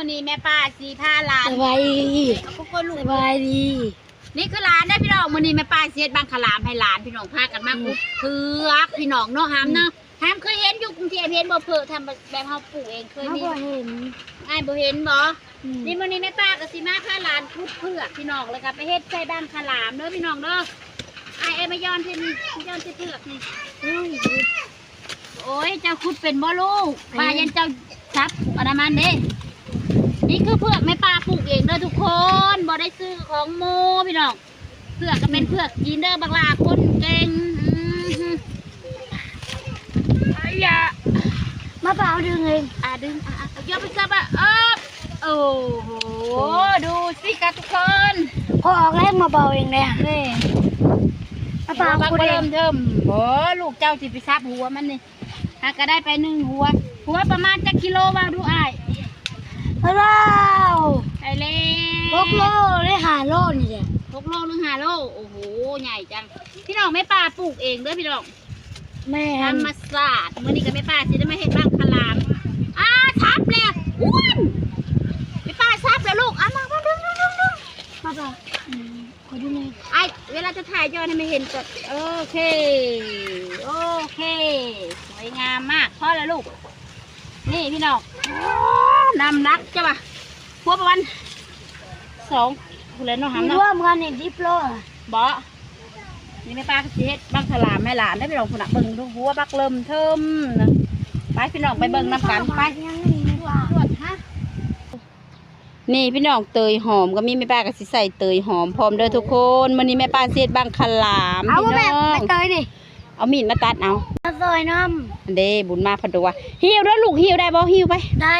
ນີ້ແມ່ປ້າຊິພາຫຼານ ສະບາຍດີ ຂອບຄຸນລູກ ສະບາຍດີ. ນີ້ຄືຫຼານເດ້ພີ່ນ້ອງ ມື້ນີ້ແມ່ປ້າຊິເຮັດບັ້ງຂະຫຼາມໃຫ້ຫຼານພີ່ນ້ອງ ພາກັນມາ ອືມ ຂຸດເຜືອກພີ່ນ້ອງເນາະ ຫາມເນາະ ອືມ ຫາມເຄີຍເຫັນຢູ່ກຸງເທບ ເຫັນບໍ່ເຜືອກ ທຳແບບເຮົາປູກເອງ ເຄີຍມີ ເຮົາບໍ່ເຫັນ ອ້າຍບໍ່ເຫັນບໍ່? ອືມ ນີ້ມື້ນີ້ແມ່ປ້າກໍຊິມາພາຫຼານຂຸດເຜືອກພີ່ນ້ອງ ແລ້ວກໍໄປເຮັດໃສ່ບັ້ງຂະຫຼາມເດີພີ່ນ້ອງເດີ. ອ້າຍເອີຍ ມາຢ່ອນທີ່ນີ້ ຢ່ອນທີ່ເຜືອກນີ້ ໂອ້ຍ ໂອ້ຍ ເຈົ້າຂຸດເປັນບໍ່ລູກ? ເປັນ ວ່າຢ້ານເຈົ້າສັບອັນນັ້ນມັນເດ້. ນີ້ຄືເຜືອກແມ່ປ້າປູກເອງເດີທຸກຄົນ ບໍ່ໄດ້ຊື້ຂອງໝູ່ພີ່ນ້ອງ. ເຜືອກກໍເປັນ ອືມ ເຜືອກຈີນເດີ ບັກຫຼ້າຄົນເກັ່ງ. ອືມ ອາຢາ ມາເປົ່າດຶງເອງ ອາ ດຶງ ອາ ອາ ຢ່າໄປຈັບ ອາ ເອີບ ໂອ້ໂຫ ດູຊິກະທຸກຄົນ ພໍອອກແລ້ວມາເປົ່າເອງເດ້ ນີ້ ມາເປົ່າ ຫົວບັກ ເລີ່ມເທີມ ບໍ່ ລູກເຈົ້າຊິໄປສັບຫົວມັນນີ້. ຫາກະໄດ້ໄປໜຶ່ງຫົວ ຫົວປະມານຈັກກິໂລ ເວົ້າດູອ້າຍ? ວ້າວ ໄດ້ແລ້ວ ຫົກໂລ ຫຼື ຫ້າໂລນີ້ແຫຼະ ຫົກໂລ ຫຼື ຫ້າໂລ. ໂອ້ໂຫ ໃຫຍ່ຈັງ ພີ່ນ້ອງ ແມ່ປ້າປູກເອງເດີພີ່ນ້ອງ ແມ່ນ ທຳມະຊາດ. ມື້ນີ້ກໍແມ່ປ້າຊິໄດ້ມາເຮັດບັ້ງຂະຫຼາມ ອາ ສັບແລ້ວ ອ້ວນ ແມ່ປ້າສັບແລ້ວລູກ ເອົາມາ ມາດຶງ ດຶງ ດຶງ ດຶງ ມາ ອືມ ຂໍດູແນ່ ອ້າຍ ເວລາຈະຖ່າຍຍ້ອນໃຫ້ມັນເຫັນກ່ອນ. ໂອເຄ ໂອເຄ ສວຍງາມມາກ ພໍແລ້ວລູກ. ນີ້ພີ່ນ້ອງ ນ້ຳໜັກຈະວ່າ ຫົວປະມານສອງ ພຸ້ນແຫຼະເນາະ ຫາມເນາະ ລວມກັນນີ້ສິບໂລ ບໍ່? ນີ້ແມ່ປ້າກໍຊິເຮັດບັ້ງຂະຫຼາມໃຫ້ຫຼານເດີພີ່ນ້ອງ ພຸ້ນນະ ເບິ່ງດູ ຫົວບັກເລີ່ມເທີມນະ. ໄປພີ່ນ້ອງ ໄປເບິ່ງນຳກັນ ໄປ ຈວດ ຈວດ ຮະ. ນີ້ພີ່ນ້ອງ ເຕີຍຫອມກໍມີ ແມ່ປ້າກໍຊິໃສ່ເຕີຍຫອມພ້ອມເດີທຸກຄົນ. ມື້ນີ້ແມ່ປ້າຊິເຮັດບັ້ງຂະຫຼາມ ເອົາ ພີ່ນ້ອງ ແມ່ ເຕີຍນີ້ ເອົາມີດມາຕັດເອົາ ມາຊອຍນຳ ອັນເດ້ ບຸນມາພັນຕົວະ ຫິ້ວເດີລູກ ຫິ້ວໄດ້ບໍ່? ຫິ້ວໄປ ໄດ້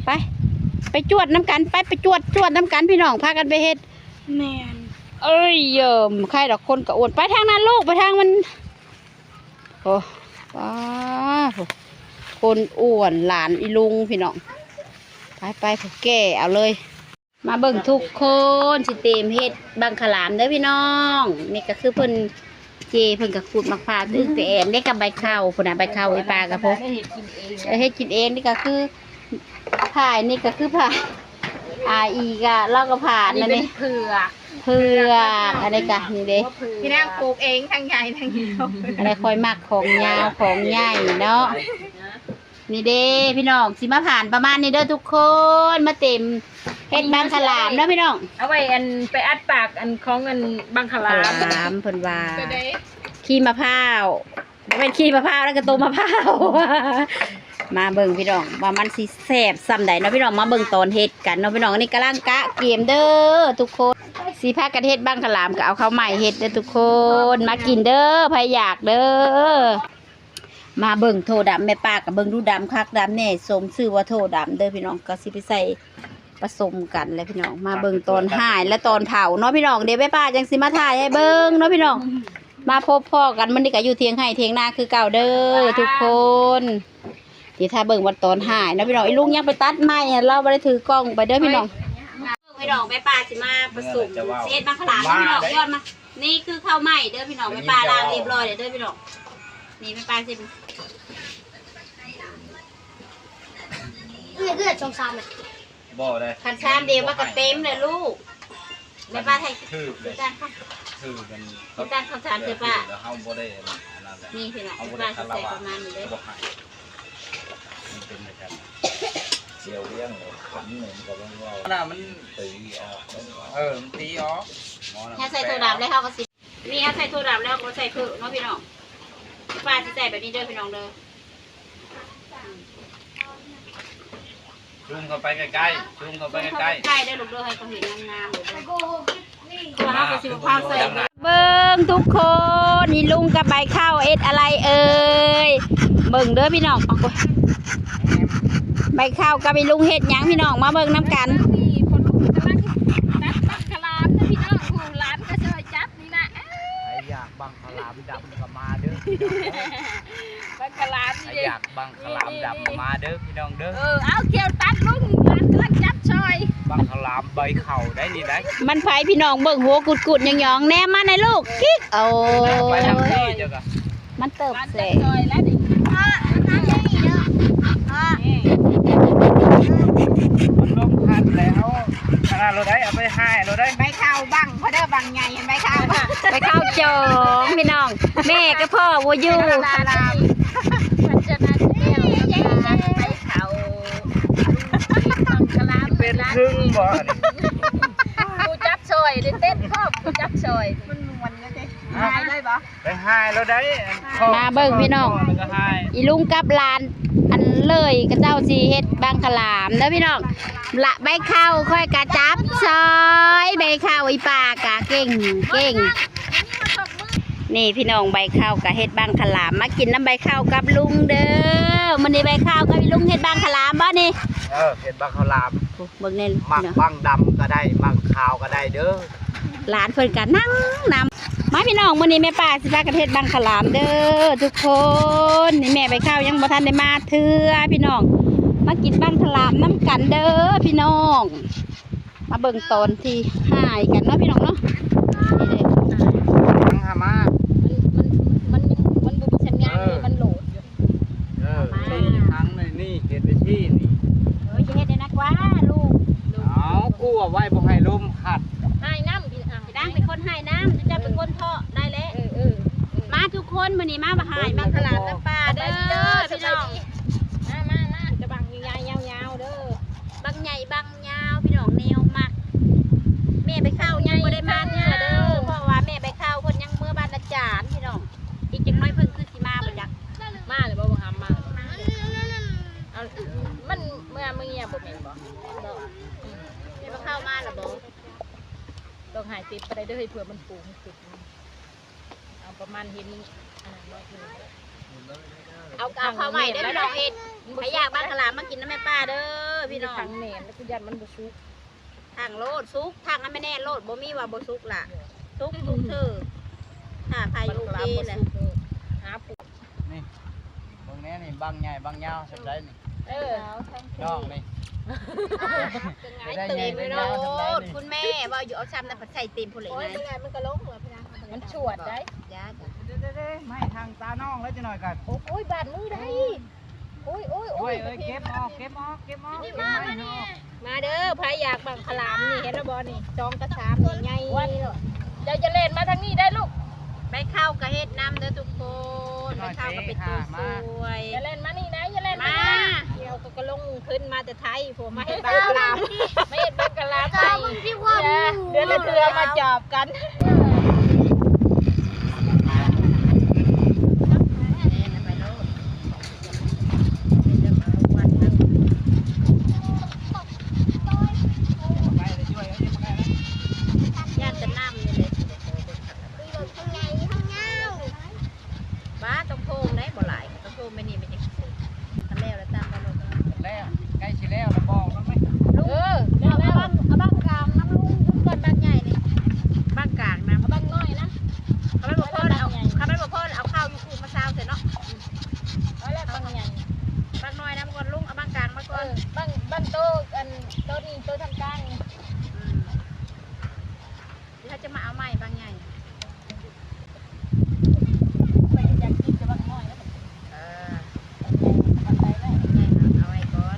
ໄປ ໄປຈວດນຳກັນ ໄປ ໄປຈວດ ຈວດນຳກັນພີ່ນ້ອງ ພາກັນໄປເຮັດ. ແມ່ນ ເອີຍ ເອີ ໃຄດອກ ຄົນກໍອ້ວນ ໄປທາງນັ້ນລູກ ໄປທາງມັນ ໂອ້ ປ້າ ຄົນອ້ວນ ຫຼານອີລຸງພີ່ນ້ອງ ໄປໆ ຜູ້ແກ່ເອົາເລີຍ. ມາເບິ່ງທຸກຄົນ ຊິເຕມເຮັດບັ້ງຂະຫຼາມເດີພີ່ນ້ອງ. ນີ້ກໍຄືເພິ່ນ ເຈເພິ່ນກໍຂູດໝາກພ້າວ ອືມ ຕຶກແຕ່ແອນ ນີ້ກໍໃບເຂົ້າພຸ້ນນະ ໃບເຂົ້າ ໃບປາກະໂພ ເຮັດກິນເອງ ເຮັດກິນເອງ. ນີ້ກໍຄື ພາຍ ນີ້ກໍຄືພາຍ ອາ ອີກະ ລາວກໍພາ ອັນນີ້ເປັນເຜືອກ ເຜືອກ ອັນນີ້ກະ ນີ້ເດ້ ພີ່ນາງປູກເອງ ທັງໃຫຍ່ທັງຍາວ. ອັນນີ້ຂ້ອຍມັກຂອງຍາວຂອງໃຫຍ່ເນາະ. ນີ້ເດ້ພີ່ນ້ອງ ຊິມາຜ່ານປະມານນີ້ເດີທຸກຄົນ ມາເຕັມເຮັດບັ້ງຂະຫຼາມເນາະພີ່ນ້ອງ. ເອົາໄວ້ອັນໄປອັດປາກອັນຂອງອັນບັ້ງຂະຫຼາມ ຂະຫຼາມເພິ່ນວ່າ ຂີ້ມະພ້າວ ບໍ່ແມ່ນຂີ້ມະພ້າວ ແລ້ວກໍຕົ້ນມະພ້າວ. ມາເບິ່ງພີ່ນ້ອງວ່າມັນຊິແຊບສ່ຳໃດເນາະພີ່ນ້ອງ ມາເບິ່ງຕອນເຮັດກັນເນາະພີ່ນ້ອງ. ອັນນີ້ກຳລັງກະກຽມເດີທຸກຄົນ ຊິພາກັນເຮັດບັ້ງຂະຫຼາມ ກໍເອົາເຂົ້າໃໝ່ເຮັດເດີທຸກຄົນ ມາກິນເດີ ໃຜຢາກເດີ. ມາເບິ່ງໂທດຳ ແມ່ປ້າກໍເບິ່ງດູ ດຳຄັກດຳແນ່ ສົມຊື່ວ່າໂທດຳເດີພີ່ນ້ອງ. ກໍຊິໄປໃສ່ປະສົມກັນແຫຼະພີ່ນ້ອງ. ມາເບິ່ງຕອນຮ້າຍ ແລະ ຕອນເຜົາເນາະພີ່ນ້ອງ ດຽວແມ່ປ້າຈັ່ງຊິມາຖ່າຍໃຫ້ເບິ່ງເນາະພີ່ນ້ອງ. ມາພົບພໍ້ກັນ ມື້ນີ້ກໍຢູ່ຖຽງໄຮ່ຖຽງນາຄືເກົ່າເດີທຸກຄົນ. ດຽວຖ້າເບິ່ງວ່າຕອນຮ້າຍເນາະພີ່ນ້ອງ. ອີລຸງຍັງໄປຕັດໄມ້ ລາວບໍ່ໄດ້ຖືກ້ອງໄປເດີພີ່ນ້ອງ. ພີ່ນ້ອງ ແມ່ປ້າຊິມາປະສົມ ຊິເຮັດບັ້ງຂະຫຼາມເດີພີ່ນ້ອງ. ຍອດມາ ນີ້ຄືເຂົ້າໃໝ່ເດີພີ່ນ້ອງ ແມ່ປ້າລ້າງຮຽບຮ້ອຍແລ້ວເດີພີ່ນ້ອງ. ນີ້ແມ່ປ້າຊິ ເລືອດ ເລືອດ ສອງ ສາມ ບໍ່ໄດ້ ຄັນຊາມດຽວມັນກໍເຕັມແລ້ວລູກ. ແມ່ປ້າໃຫ້ຖືກເລີຍ ຖືກກັນ ເອົາຈານເຂົ້າສານໃສ່ປ້າ ແລ້ວເຮົາບໍ່ໄດ້ອັນນັ້ນແຫຼະ. ນີ້ພີ່ນ້ອງ ເຮົາບໍ່ໄດ້ຄາລະວະ ປະມານນີ້ເດີ ບໍ່ໃຫ້ ມັນເປັນຈັ່ງຊັ້ນ ສຽວວຽງເລີຍ ຂັນໜຶ່ງກໍບໍ່ເວົ້າ ໜ້າມັນຕີອອກ ເອີ ມັນຕີອອກ. ຖ້າໃສ່ໂທດຳແລ້ວເຮົາກໍຊິ ນີ້ເຮົາໃສ່ໂທດຳແລ້ວກໍໃສ່ເພີ່ມເນາະພີ່ນ້ອງ. ປ້າຊິໃສ່ແບບນີ້ເດີພີ່ນ້ອງເດີ. ຊູມເຂົ້າໄປໃກ້ໆ ຊູມເຂົ້າໄປໃກ້ໆ ໃກ້ໆເດີລູກເດີ ໃຫ້ເຂົາເຫັນງາມໆເດີ. ເພາະວ່າເຮົາກໍຊິບໍ່ພາໃສ່ ເບິ່ງທຸກຄົນ ອີລຸງກັບໃບເຂົ້າເຮັດອະໄລເອີຍ? ເບິ່ງເດີພີ່ນ້ອງ. ໂອ້ຍ ໃບເຂົ້າກັບອີລຸງເຮັດຫຍັງພີ່ນ້ອງ ມາເບິ່ງນຳກັນ. ນີ້ພໍ່ລູກກຳລັງຕັດບັ້ງຂະຫຼາມເດີພີ່ນ້ອງ ຜູ້ຫຼານກໍຊ່ອຍຈັບນີ້ນະ. ໃຜຢາກບັ້ງຂະຫຼາມດຳກໍມາເດີພີ່ນ້ອງເດີ. ບັ້ງຂະຫຼາມນີ້ ໃຜຢາກບັ້ງຂະຫຼາມດຳກໍມາເດີພີ່ນ້ອງເດີ. ເອີ ເອົາ ກ່ຽວຕັດລຸງ ຫຼານກຳລັງຈັບຊ່ອຍ. ບັ້ງຂະຫຼາມໃບເຂົ້າໄດ໋ນີ້ໄດ໋. ມັນໃຜພີ່ນ້ອງ ເບິ່ງຫົວກຸດໆຫຍັງໆ ແນມມາໃນລູກ ກິກ. ໂອ້ ໄປທາງນີ້ເຈົ້າກະ ມັນເຕີບແສງ ມັນເຕີບແສງແລ້ວນີ້. ພໍ່ ມັນທາງນີ້ເດີ ພໍ່ ນີ້ ມັນລົງໄຂ່ ຫາຍໂລດເດ້ ໃບເຂົ້າບັງ ພໍເດີ ບັງໃຫຍ່ ເຫັນໃບເຂົ້າ ໃບເຂົ້າຈອງພີ່ນ້ອງ ແມ່ກໍພໍ່ບໍ່ຢູ່ ເພິ່ນຈະນັດແກ້ວກັບຫຼານ ໃບເຂົ້າ ບັງຄະລາມ ເປັນຄຶ່ງບໍ່ອັນນີ້ ຜູ້ຈັບຊ່ອຍໄດ້ເຕັ້ນພ້ອມ ຜູ້ຈັບຊ່ອຍ ມັນມ່ວນເດ້ ຫາຍເລີຍບໍ່ ໄປຫາຍແລ້ວໄດ້ ມາເບິ່ງພີ່ນ້ອງ ອີລຸງກັບຫຼານ ອັນເລີຍ ເຂົາເຈົ້າຊິເຮັດບັງຄະລາມເດີພີ່ນ້ອງ ລະໃບເຂົ້າຂ້ອຍກະຈັບຊ່ອຍ ໃບເຂົ້າ ອີປ້າກະເກັ່ງ ເກັ່ງ ນີ້ພີ່ນ້ອງ ໃບເຂົ້າກະເຮັດບັງຄະລາມ ມາກິນນຳໃບເຂົ້າກັບລຸງເດີ ມື້ນີ້ໃບເຂົ້າກັບອີລຸງເຮັດບັງຄະລາມບໍ່ນີ້ ເອີ ເຮັດບັງຄະລາມ ໂອ້ ເບິ່ງແນ່ ໝາກບັງດຳກໍໄດ້ ໝາກຂາວກໍໄດ້ເດີ ຫຼານເພິ່ນກໍນັ່ງນຳ ມາພີ່ນ້ອງ ມື້ນີ້ແມ່ປ້າຊິພາກັນເຮັດບັງຄະລາມເດີທຸກຄົນ ນີ້ແມ່ໃບເຂົ້າຍັງບໍ່ທັນໄດ້ມາເທື່ອພີ່ນ້ອງ ມາກິນບັງຄະລາມນຳກັນເດີພີ່ນ້ອງ ມາເບິ່ງຕອນທີ່ຫາຍກັນເນາະພີ່ນ້ອງເນາະ ນີ້ເດ້ ຍັງຫາມາ ມັນ ມັນ ມັນ ມັນບໍ່ມີສັນຍານ ເອີ ມັນໂຫຼດຢູ່ ເອີ ນີ້ທາງນີ້ ນີ້ເຮັດໄປຊີ້ນີ້ ໂອ້ຍ ຊິເຮັດໄດ້ນັກວ່າລູກ ເອົາ ກູວ່າໄວ້ບໍ່ໃຫ້ລົມພັດ ຫາຍນ້ຳ ນາງເປັນຄົນຫາຍນ້ຳ ເຈົ້າເປັນຄົນເທາະ ໄດ້ແລ້ວ ເອີ ເອີ ມາທຸກຄົນ ມື້ນີ້ມາຫາຍບັງຄະລາມນຳປ້າເດີ ສະບາຍດີເດີ ພີ່ນ້ອງ ສະບາຍດີ ມາ ມາ ມາ ຈະບັງຍາວໆ ຍາວໆ ເດີ ບັງໃຫຍ່ບັງຍາວ ພີ່ນ້ອງແນວມັກ ແມ່ໃບເຂົ້າຍັງບໍ່ໄດ້ມາເທື່ອເດີ ເພາະວ່າແມ່ໃບເຂົ້າເພິ່ນຍັງເມືອບ້ານອາຈານ ພີ່ນ້ອງ ອີກຈັກໜ້ອຍເພິ່ນຄືຊິມາບໍ່ຈັກ ມາແລ້ວບໍ່ ບັກຫຳມາແລ້ວບໍ່ ເອົາ ມັນເມືອ ເມືອບໍ່ແມ່ນບໍ່ ບໍ່ ແມ່ໃບເຂົ້າມາແລ້ວບໍ່ ຕ້ອງໃຫ້ຕິດປານໃດເດີ ເພື່ອມັນປູງຂຶ້ນ ເອົາປະມານເຫັນອັນນັ້ນບໍ່ ເອົາ ເອົາເຂົ້າໃໝ່ເດີພີ່ນ້ອງ ເຮັດໃຜຢາກບັງຄະລາມມາກິນນຳແມ່ປ້າເດີພີ່ນ້ອງ ທັງແໜ້ນແລ້ວ ຢ້ານມັນບໍ່ສຸກ ທັງໂລດ ສຸກ ທັງໃຫ້ມັນແໜ້ນໂລດ ບໍ່ມີວ່າບໍ່ສຸກລະ ສຸກທຸກເທື່ອ ຖ້າໃຜໂອເຄແຫຼະ ນີ້ ເບິ່ງແນ່ນີ້ ບັງໃຫຍ່ບັງຍາວສ່ຳໃດນີ້ ເອີ ນ້ອງນີ້ ໄດ້ໃຫຍ່ໄດ້ຍາວສ່ຳໃດນີ້ ຄຸນແມ່ເວົ້າຢູ່ ເອົາຊ້ຳນັ້ນພັດໃສ່ເຕັມພຸ້ນແຫຼະ ໂອ້ຍ ໄງ ມັນກໍລົງແລ້ວພີ່ນາງ ມັນຊວດໄດ໋ ຢ່າ ເດ້ໆໆ ມາໃຫ້ທາງຕານ້ອງແລ້ວຈັກໜ້ອຍກໍ ໂອ້ຍ ບາດມືໄດ໋ ໂອ້ຍ ໂອ້ຍ ໂອ້ຍ ເອີຍ ເກັບອອກ ເກັບອອກ ເກັບອອກ ນີ້ມາ ມານີ້ ມາເດີ ໃຜຢາກບັງຄະລາມນີ້ ເຫັນແລ້ວບໍ່ນີ້ ສອງກະສາບນີ້ໃຫຍ່ ເຈົ້າຢ່າແລ່ນມາທາງນີ້ໄດ໋ລູກ ໃບເຂົ້າກໍເຮັດນຳເດີທຸກຄົນ ໃບເຂົ້າກໍເປັນຕົວຊ່ວຍ ຢ່າແລ່ນມານີ້ນະ ຢ່າແລ່ນມາ ດຽວກໍລົງທຶນມາແຕ່ໄທ ພວກມາເຮັດບັງຄະລາມ ມາເຮັດບັງຄະລາມໃຫ້ ເດືອນລະເທື່ອມາຈອບກັນ. ຢ້ານແຕ່ນ້ຳນີ້ແຫຼະ ບ້າ ຕ້ອງໂພງໄດ໋ ບໍ່ຫຼາຍ ຕ້ອງໂພງແບບນີ້ມັນຈັ່ງຊິສຸກ ຄັນແລ້ວແລ້ວຕາມໄປໂລດ ແລ້ວ ໃກ້ຊິແລ້ວແລ້ວ ບອກນຳໄປ ເອີ ແລ້ວ ເອົາບັ້ງ ເອົາບັ້ງກາງນຳລຸງ ກ່ອນບັ້ງໃຫຍ່ນີ້ ບັ້ງກາງນຳ ເອົາບັ້ງນ້ອຍນະ ຄັນມັນບໍ່ພໍເອົາ ຄັນມັນບໍ່ພໍເອົາເຂົ້າຢູ່ ມາຊາວໃສ່ເນາະ ເອົາແລ້ວບັ້ງໃຫຍ່ ບັ້ງນ້ອຍນຳກ່ອນລຸງ ເອົາບັ້ງກາງມາກ່ອນ ເອີ ບັ້ງ ບັ້ງໂຕ ອັນ ໂຕນີ້ ໂຕທາງກາງນີ້ ອືມ ດຽວເຮົາຈະມາເອົາໃໝ່ບັ້ງໃຫຍ່ ເອີ ບັ້ງໃຫຍ່ເອົາໄວ້ກ່ອນ.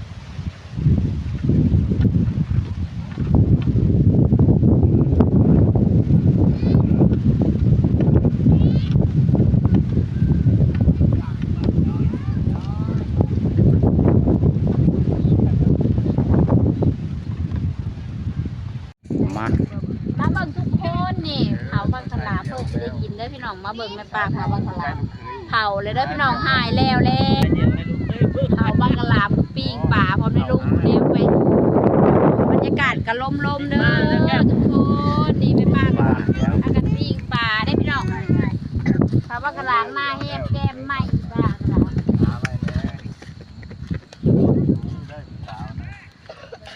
ມາ ມາເບິ່ງທຸກຄົນ ນີ້ເຜົາບັກຂາມເພິ່ນຊິໄດ້ກິນເດີພີ່ນ້ອງ ມາເບິ່ງແມ່ປ້າເຜົາບັກຂາມ ເຜົາແລ້ວເດີພີ່ນ້ອງ ຫາຍແລ້ວແຫຼະ ເຜົາບັກຂາມ ປີ້ງປາພ້ອມໃນລຸງແນວໄປ ບັນຍາກາດກໍລົມໆເດີທຸກຄົນ ນີ້ແມ່ປ້າກໍພາກັນປີ້ງປາເດ້ພີ່ນ້ອງ ເຜົາບັກຂາມ ໜ້າແຮມແກ້ມໃໝ່ ປ້າກໍໄດ້ ເບິ່ງ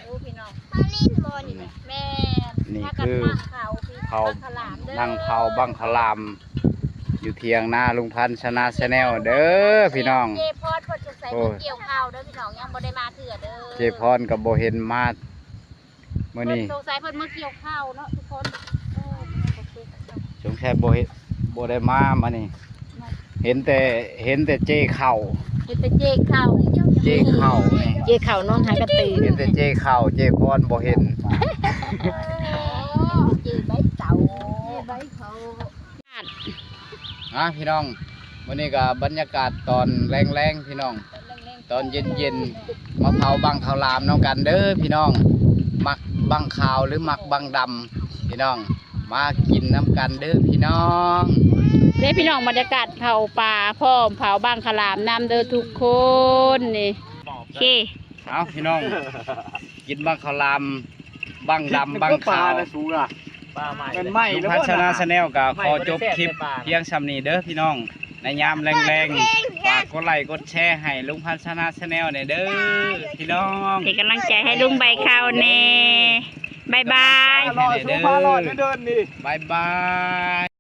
ດູພີ່ນ້ອງ ປາຫຼິ້ນບໍ່ນີ້ ແມ່ນ ນີ້ຄືເຜົາບັກຂາມເດີ ນັ່ງເຜົາບັກຂາມ ຢູ່ຖຽງນາລຸງພັນ ຊະນະ Channel ເດີພີ່ນ້ອງ ເຈພອນເພິ່ນສົງໄສເພິ່ນກ່ຽວເຂົ້າເດີພີ່ນ້ອງ ຍັງບໍ່ໄດ້ມາເທື່ອເດີ ເຈພອນກໍບໍ່ເຫັນມາ ມື້ນີ້ ເພິ່ນສົງໄສເພິ່ນມາກ່ຽວເຂົ້າເນາະທຸກຄົນ ເອີ ສົງໄສບໍ່ເຫັນ ບໍ່ໄດ້ມາມື້ນີ້ ເຫັນແຕ່ ເຫັນແຕ່ເຈເຂົ້າ ເຫັນແຕ່ເຈເຂົ້າ ເຈເຂົ້ານີ້ ເຈເຂົ້ານອນຫາກະຕື່ນ ເຫັນແຕ່ເຈເຂົ້າ ເຈພອນບໍ່ເຫັນ ຈື່ໃບເຕົາ ຈື່ໃບເຂົາ. ອ່ະ ພີ່ນ້ອງ ມື້ນີ້ກໍບັນຍາກາດຕອນແລງໆ ພີ່ນ້ອງ ຕອນເຢັນໆ ມາເຜົາບັ້ງເຂົ້າຫຼາມນຳກັນເດີພີ່ນ້ອງ. ມັກບັ້ງຂາວ ຫຼື ມັກບັ້ງດຳ ພີ່ນ້ອງ ມາກິນນຳກັນເດີພີ່ນ້ອງ. ເດ້ພີ່ນ້ອງ ບັນຍາກາດເຜົາປາ ພ້ອມເຜົາບັ້ງເຂົ້າຫຼາມນຳເດີທຸກຄົນນີ້. ໂອເຄ ເອົາພີ່ນ້ອງ ກິນບັ້ງເຂົ້າຫຼາມ ບັ້ງດຳບັ້ງຂາວ. ປານະສູງລະ ປາໄໝ້ ແມ່ນໄໝ້ ລຸງພັນຊະນະ ແຊນແນວ ກໍຂໍຈົບຄລິບພຽງສ່ຳນີ້ເດີພີ່ນ້ອງ. ໃນຍາມແລງໆ ຝາກກົດໄລ້ກົດແຊໃຫ້ລຸງພັນຊະນະ ແຊນແນວ ແດ່ເດີພີ່ນ້ອງ ເປັນກຳລັງໃຈໃຫ້ລຸງໃບເຂົ້າແດ່. ບາຍບາຍ ໃຫ້ແດ່ເດີ ບາຍບາຍ.